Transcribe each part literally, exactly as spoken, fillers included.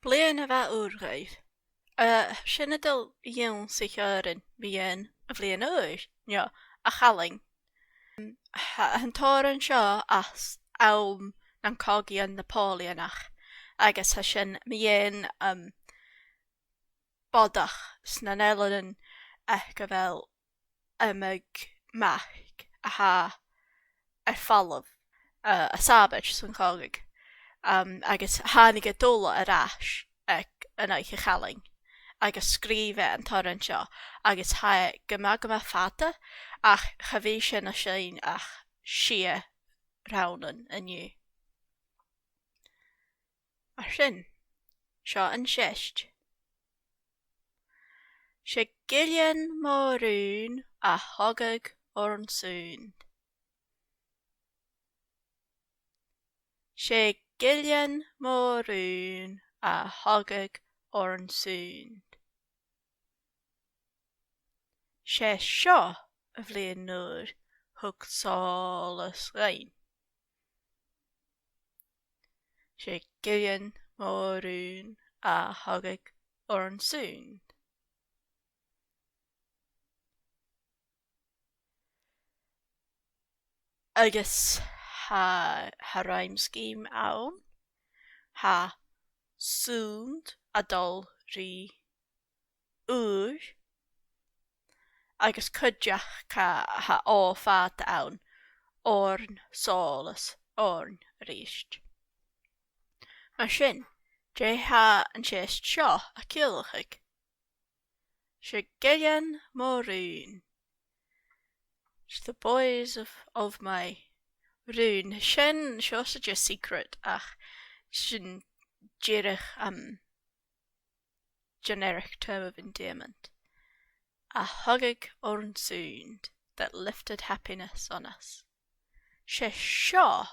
Bliadhna mhath ùr dhuibh. Uh, sinn a' dol a dh'ionnsaich òrain mu dheidhinn a' Bhliadhn' Ùir, no a' Challainn. Tha an t-òran seo às àm nan cogaidhean Napoleonach, agus tha sin mu dheidhinn, um, bodach sna h-eileanan aig a bheil iomadh mac a tha air falbh, uh, à Sàbaid san chogadh. Um, agus thàinig iad uile air ais aig an Oidhche Challainn, agus sgrìobh e an t-òran seo, agus tha e gu math, gu math fada, ach cha bhi sinn a' seinn ach sia rannan an-diugh. Mar sin, seo an t-seist. 'S e Gillean Mòr Ùine a thogadh oirnn sunnd. 'S e Gillean Mòr Ùine a thogadh oirnn sunnd. 'S e seo a' Bhliadhn' Ùr thug sòlas dhuinn. 'S e Gillean Mòr Ùine a thogadh oirnn sunnd. Agus tha, tha rhyme scheme ann, tha sunnd a' dol ri ùr, agus cuideachd tha, tha o fada ann, oirnn, sòlas, oirnn a-rithist. Mar sin, dè tha an t-seist seo a' ciallachadh? 'S e Gillean Mòr Ùine. It's the boys of, of my rùine. Sin, seo 's e The Secret, ach sin dìreach, um, generic term of endearment. A thogadh oirnn sunnd, that lifted happiness on us. 'S e seo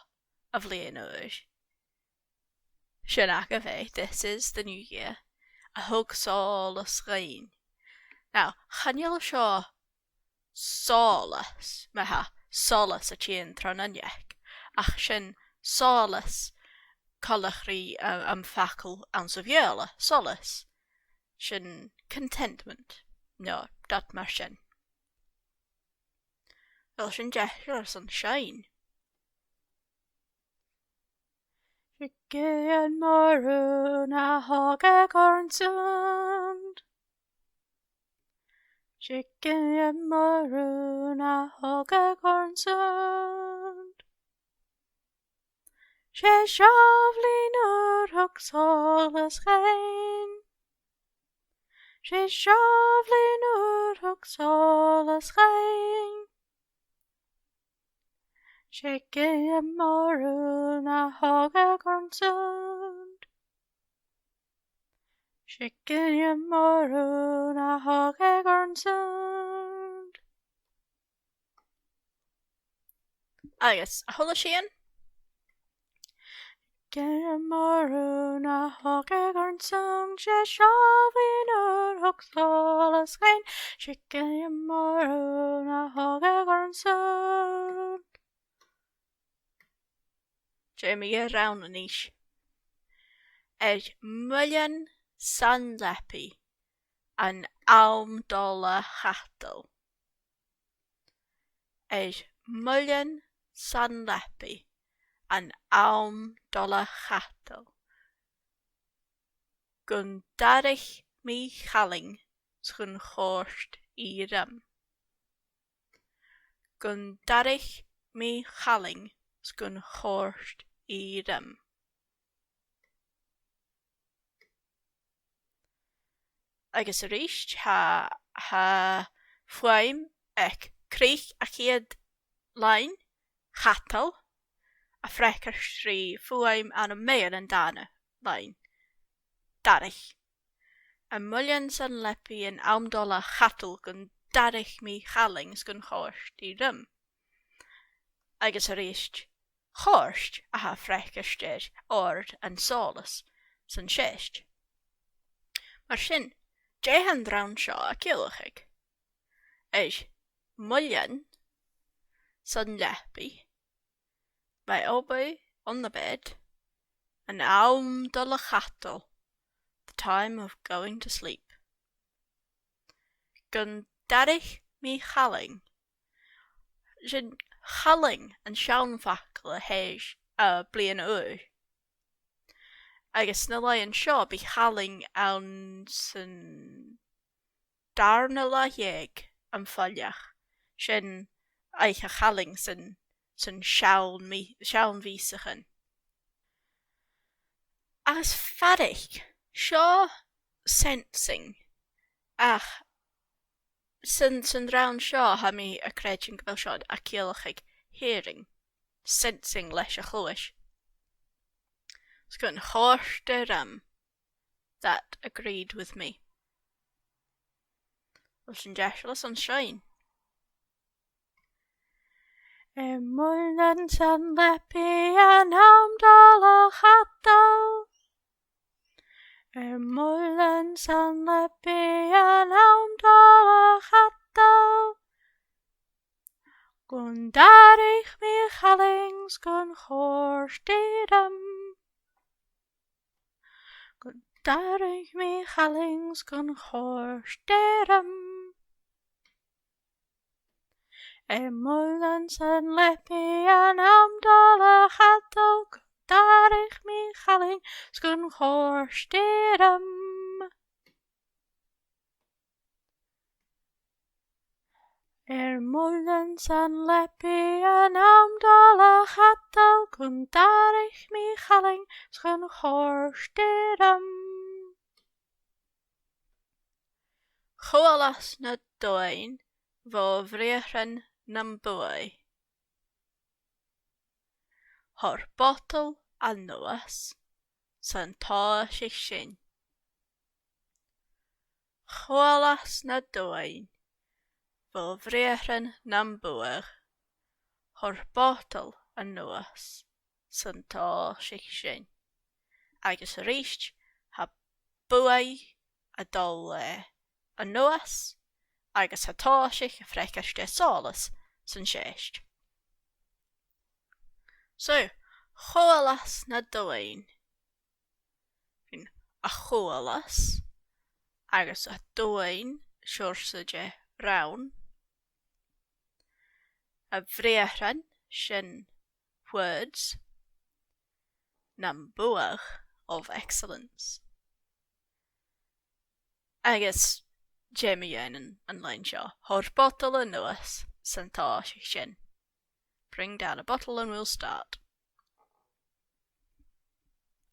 a' Bhliadhn' Ùr. Sin agaibh e, this is the new year. A thug sòlas dhuinn. Now, chan eil seo sòlas, ma-thà, solas a' tighinn tron uinneig, ach sin sòlas coltach ri, uh, am facal anns a' Bheurla, solace. Sin contentment, no dad mar sin. Uill, sin deas airson seinn. 'S e Gillean Mòr Ùine a thogadh oirnn sunnd. 'S e Gillean Mòr Ùine a thogadh oirnn sunnd. 'S e seo a' Bhliadhn' Ùr thug sòlas dhuinn. 'S e seo a' Bhliadhn' Ùr thug sòlas dhuinn. 'S e Gillean Mòr Ùine a thogadh oirnn sunnd. 'S e Gillean Mòr Ùine a thogadh oirnn sunnd. Agus a h-uile sìon. Gillean Mòr Ùine a thogadh oirnn sunnd, 's e seo a' Bhliadhn' Ùr thug sòlas dhuinn, 's e Gillean Mòr Ùine a thogadh oirnn sunnd. Dè mu dheidhinn rann a-nis? Air muileann san leabaidh an àm dol a chadal. Air muileann san leabaidh an àm dol a chadal. Gun d' fhairich mi Challainn 's gun chòrd i rium. Gun d' fhairich mi Challainn 's gun chòrd i rium. Agus a-rithist, tha, tha fuaim aig crìch a' chiad loidhne, chadal, a' freagairt ri fuaim ann am meadhan an dàrna loidhne, d' fhairich. Air muileann san leabaidh an àm dol a chadal, gun d' fhairich mi Challainn 's gun chòrd i rium. Agus a-rithist, chòrd a tha freagairt air òrd an sòlas san t-seist. Mar sin, dè tha an rann seo a' ciallachadh? Air muileann san leabaidh, my oboe on the bed, an àm dol a chadal, time of going to sleep. Gun d' fhairich mi challainn. Sin challainn an seann fhacal a th' air, uh, bliadhna ùr. Agus sna làithean seo, bidh challainn anns an dàrna latha dheug am foillseachd. Sin oidhche challainn san, san seann mì-, seann mhìosachan. Agus fairich, seo sensing, ach san, san rann seo, tha mi a' creidsinn gu bheil seo a' ciallachadh hearing, sensing leis a' chluais. 'S gun chòrd e rium, that agreed with me. Uill, sin deiseil airson sin. Air muileann san leabaidh an àm dol a chadal. Air muileann san leabaidh an àm dol a chadal. Gun d' fhairich mi challainn 's gun chòrd e rium. Gun d' fhairich mi challainn 's gun chòrd e rium. Air muileann san leabaidh an àm dol a chadal, gun d' fhairich mi challainn 's gun chòrd e rium. Air muileann san leabaidh an àm dol a chadal, gun d' fhairich mi challainn 's gun chòrd e rium. Chualas na domhain bho bhriathran nam buadh. Thoir botal a-nuas 's an tòisich sinn. Chualas na domhain bho bhriathran nam buadh. Thoir botal a-nuas 's an tòisich sinn. Agus a-rithist, tha buaidh a' dol, eh, a-nuas, agus tha tòisich a' freagairt sòlas san t-sèist. So, chualas na domhain. Sin a chualas, agus a domhain, seòrsa de rann. A bhriathran, sin words. Nam buadh, of excellence. Agus dè mu dheidhinn an, an line seo. Thoir botal a-nuas 's an tòisich sinn. Bring down a bottle and we'll start.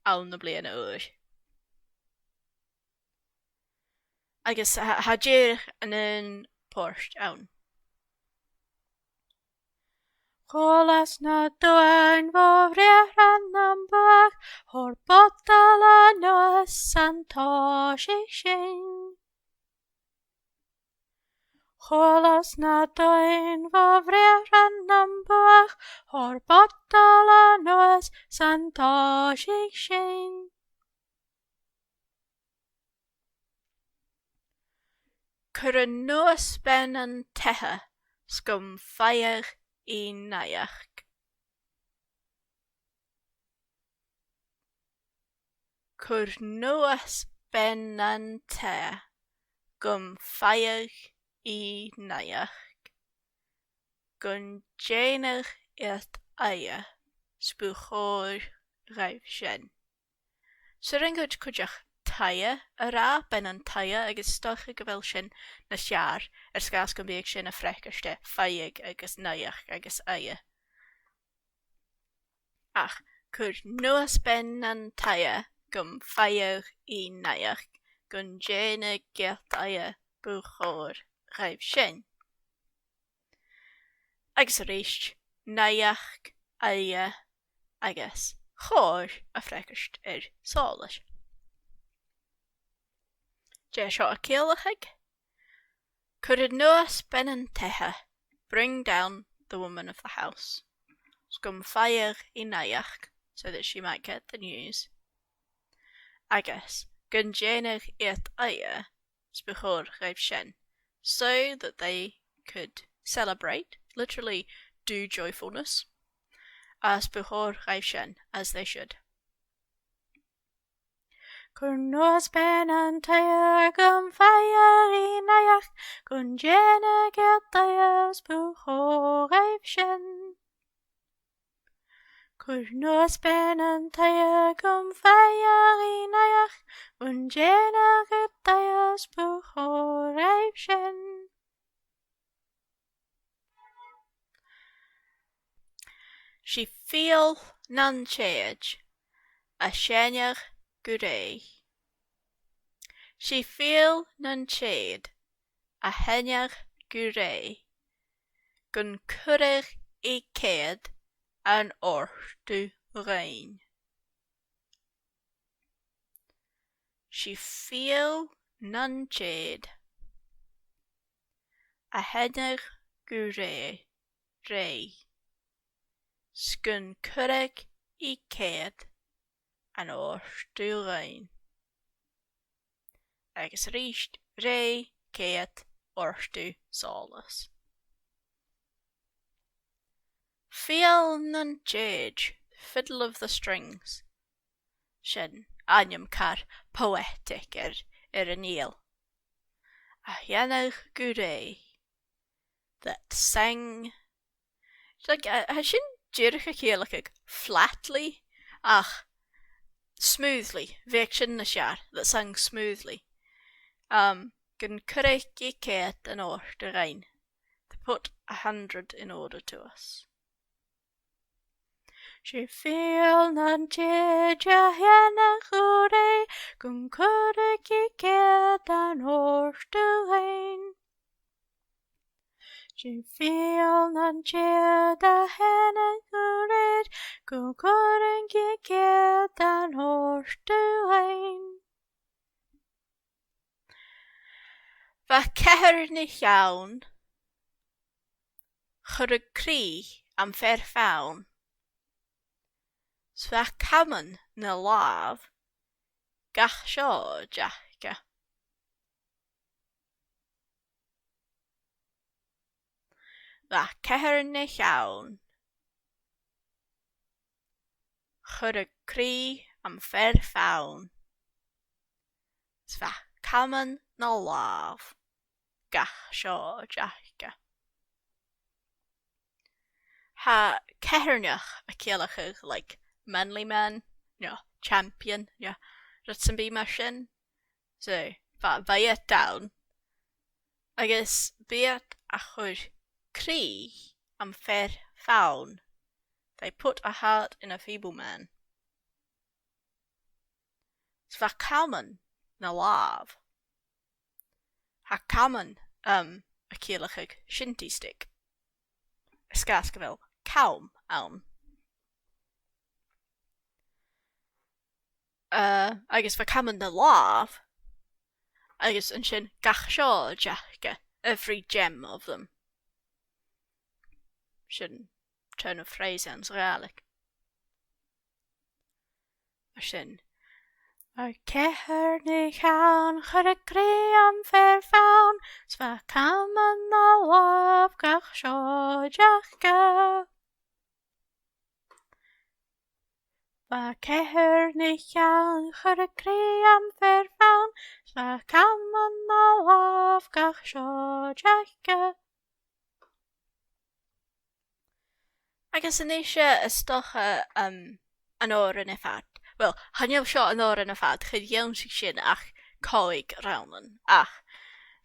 Ann am bliadhna ùr. Agus tha, tha dìreach an aon port ann. Chualas na domhain bho bhriathran nam buadh, thoir botal a-nuas 's an tòisich sinn. Chualas na domhain bho bhriathran nam buadh, thoir botal a-nuas 's an tòisich sinn. Cuir a-nuas bean an taighe 's gum faigheadh i naidheachd. Cuir a-nuas bean an taighe 's gum faigheadh i naidheachd. Gun dèanar iad aghaidh 's bu chòir dhaibh sin. 'S urrainn dhut cuideachd taighe a ràdh, bean an taighe, agus 's dòcha gu bheil sin nas fheàrr, air sgàth 's gum biodh sin a' freagairt faigheadh agus naidheachd agus aghaidh. Ach cuir a-nuas bean an taighe 's gum faigheadh i naidheachd, gun dèanar iad aghaidh bu chòir dhaibh sin. Agus a-rithist, naidheachd, aghaidh agus chòir a' freagairt air sòlas. Dè tha seo a' ciallachadh? Cuir a-nuas bean an taighe, bring down the woman of the house. 'S gum faigheadh i naidheachd, so that she might get the news. Agus gun dèanar iad aghaidh 's bu chòir dhaibh sin, so that they could celebrate, literally do joyfulness, 's bu chòir dhaibh sin, as they should. Cuir nòs bean an taighe gum faigh i naidheachd, gun dèan a' ghealtaidheas bu chòir dhaibh sin. Cuir nòs bean an taighe gum faigh i naidheachd, gun dèan a' ghealtaidheas bu chòir dhaibh sin. 'S e fidheall nan tèid a' seinn gu rèidh. 'S e fidheall nan tèid a' seinn gu rèidh, gun cuireadh i cead an òrdughainn. 'S e fidheall nan tèid a' seinn gu rèidh, rèidh, 's gun cuireadh i cead an òrdughainn. Agus a-rithist, rèidh, cead, òrdugh, solas. Fidheall nan tèid, fiddle of the strings. Sin ainm car poetic air, air an fhidheall. A' seinn gu rèidh. That sang, like, uh, tha sin dìreach a' ciallachadh flatly, ach smoothly, bhiodh sin nas fheàrr, that sang smoothly. Um, gun cuireadh i cead an òrdughainn. They put a hundred in order to us. 'S e fidheall nan tèid a' seinn gu rèidh, gun cuireadh i cead an òrdughainn. 'S e fidheall nan tèid a' seinn gu rèidh, gun cuireadh i cead an òrdughainn. Bha ceathrar na cheann, chuireadh crith am fear fann, 's bha caman na làmh gach seòid aca. Bha ceathrar na cheann, chuireadh crith am fear fann, 's bha caman na làmh gach seòid aca. Tha ceatharnach a' ciallachadh, like, manly man, no champion, no rud sam bith mar sin. So, bha, bha iad ann. Agus bha iad a' cur crith am fear fann. They put a heart in a feeble man. 'S bha caman na làmh. Tha caman, um, a' ciallachadh shinty stick. Air sgàth 's gu bheil cam ann. Uh, agus bha caman na làmh, agus an sin gach seòid aca, every gem of them. Sin turn of phrase anns a' Ghàidhlig. Mar sin. Bha ceathrar na cheann, chuireadh crith am fear fann, 's bha caman na làmh gach seòid aca. Bha ceathrar na cheann, chuireadh crith am fear fann, 's bha caman na làmh gach seòid aca. Agus a-nise, is dòcha, um, an òran air fad. Well, chan eil seo an òran air fad, cha dèan sinn sin ach còig rannan, ach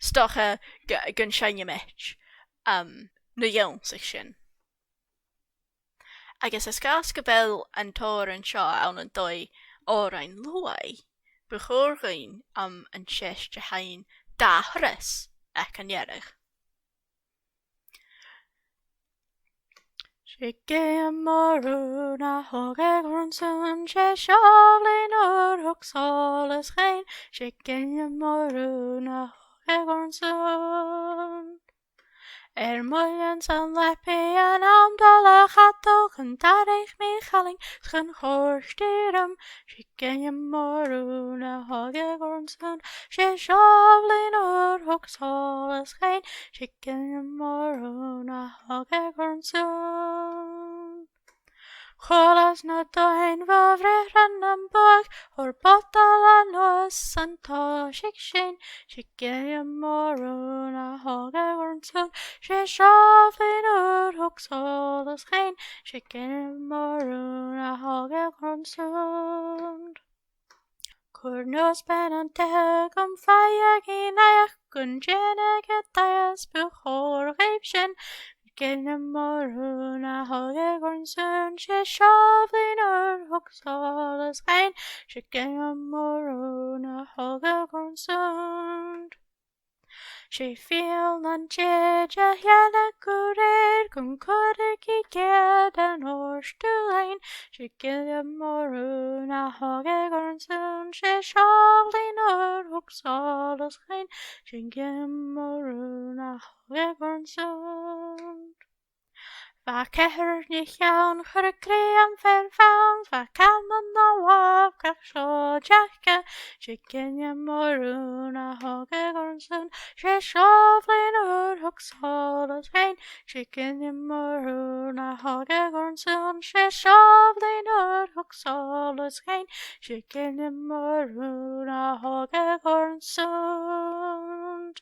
is dòcha gu, gun seinneamaid, um, na dhèanadh sinn sin. Agus air sgàth 's gu bheil an t-òran seo ann an dòigh òrain luaidh, bu chòir dhuinn, um, an t-sèist a sheinn dà thuras aig an deireadh. Sgillinn mòr ùr na thog e dhòmhsa, 's e seo bhliadhna ùr thug sòlas dhuinn. Sgillinn mòr ùr na thog e dhòmhsa. Air muileann san leabaidh an àm dol a chadal, chun d' atharraich mi chailin 's chun chòrd i rium. Sgillinn mòr ùr na thog e dhòmhsa, 's e seo bhliadhna ùr thug sòlas dhuinn. Sgillinn mòr ùr na thog e dhòmhsa. Chualas na dòighean bho bhriathran nam buadh, Fhuair botal a-nuas an toiseach sin, 's e gille mòr a thog e dhar n-sùil, 's e seo a bhliadhna ùr thug sòlas dhuinn, 's e gille mòr a thog e dhar n-sùil. Cuir a-nuas bean an taighe gum faigh i naidheachd, gun dèan i daidheas bu chòir dhuibh sin, 's e gille mòr a thog e dhar n-sùil, 's e seo a bhliadhna ùr thug sòlas dhuinn, 's e gille mòr a thog e dhar n-sùil. 'S e fial nan tè a dhèanadh gu rèir gun cuireadh i cead an òrdugh dhuinn, 's e gille mòr a thog e dhar n-sùil, 's e seo a bhliadhna ùr thug sòlas dhuinn, 's e gille mòr a thog e dhar n-sùil. Bha ceathrar na cheann, chuir a' ghrian fear fann, bha calman na làmh gach seòid aca, 's e gille mòr a thog e dhar n-sùil, 's e seo a bhliadhna ùr thug sòlas dhuinn, 's e gille mòr a thog e dhar n-sùil, 's e seo a bhliadhna ùr thug sòlas dhuinn, 's e gille mòr a thog e dhar n-sùil.